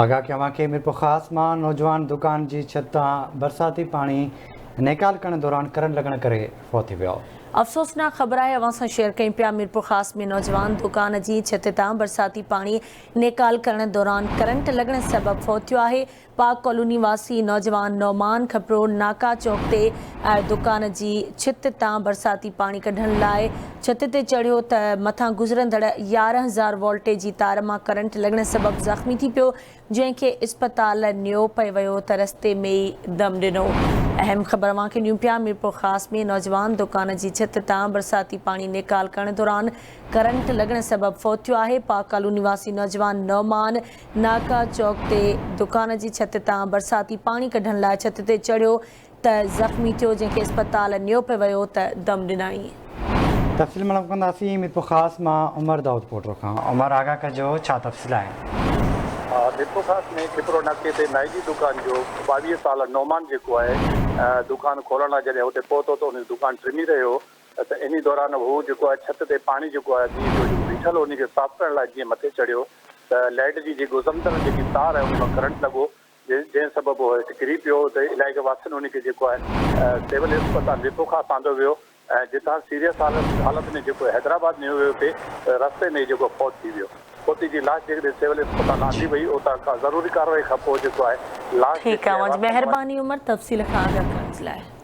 آگاهه ڪيو اوهان کي ميرپورخاص مان نوجوان دڪان جي ڇت تان برساتي پاڻي نيڪال ڪرڻ دوران ڪرنٽ لڳڻ ڪري فوت ٿي ويو. افسوسناڪ خبر آهي اوهان سان شيئر ڪيون پيا ميرپورخاص ۾ نوجوان دڪان جي ڇت تان برساتي پاڻي نيڪال ڪرڻ دوران ڪرنٽ لڳڻ سبب فوت ٿيو آهي پاڪ ڪالوني واسي نوجوان نعمان کپرو ناڪا چوڪ تي دڪان جي ڇت تان برساتي پاڻي ڪڍڻ لاء ڇت تي چڙهيو ته مٿان گذرندڙ 11 هزار وولٽيج جي تار مان ڪرنٽ لڳڻ سبب زخمي ٿي پيو جنهن کي اسپتال نيو پئي ويو ته رستي ۾ ئي دم ڏنو. اهم خبر اوهان کي ڏيون پيا ميرپورخاص ۾ نوجوان دڪان جي ڇت تان برساتي پاڻي نيڪال ڪرڻ دوران ڪرنٽ لڳڻ سبب فوت ٿيو آهي پاڪ ڪالوني واسي نوجوان نعمان ناڪا چوڪ تي دڪان جي ڇت تان برساتي پاڻي ڪڍڻ لاء ڇت تي چڙهيو ته زخمي ٿيو جنهن کي اسپتال نيو پئي ويو ته دم ڏنائين. تفصيل معلوم ڪنداسين ميرپورخاص مان عمر دائود پوٽو کان. عمر آگاهه ڪجو ڇا تفصيل آهن. ميرپورخاص ۾ کپرو ناڪي تي نائي جي دڪان جو 22 ساله نعمان جيڪو آهي دڪان کولڻ لاء جڏهن اتي پهتو ته ان جو دڪان ٽمي رهيو هو ته انهي دوران هو جيڪو آهي ڇت تي پاڻي جيڪو آهي مينهن جو جيڪو بيٺل هو انهي کي صاف ڪرڻ لاء جيئن مٿي چڙهيو ته لائيٽ جي جي گذرندڙ جيڪي تار آهي ان مان ڪرنٽ لڳو جنهن سبب هو هيٺ ڪري پيو ته علائقي واسين ان کي جيڪو آهي سول اسپتال ميرپورخاص آندو ويو ۽ جتان سيريس حالت ۾ جيڪو حيدرآباد نيو ويو پي رستي ۾ ئي جيڪو فوت ٿي ويو فوتي جي لاش جيڪڏهن سول اسپتال آندي وئي اتان کان ضروري ڪارروائي کان پوء جيڪو آهي لاش ٺيڪ آهي اوهان جي مهرباني عمر تفصيل کان آگاهه ڪرڻ جي لاء.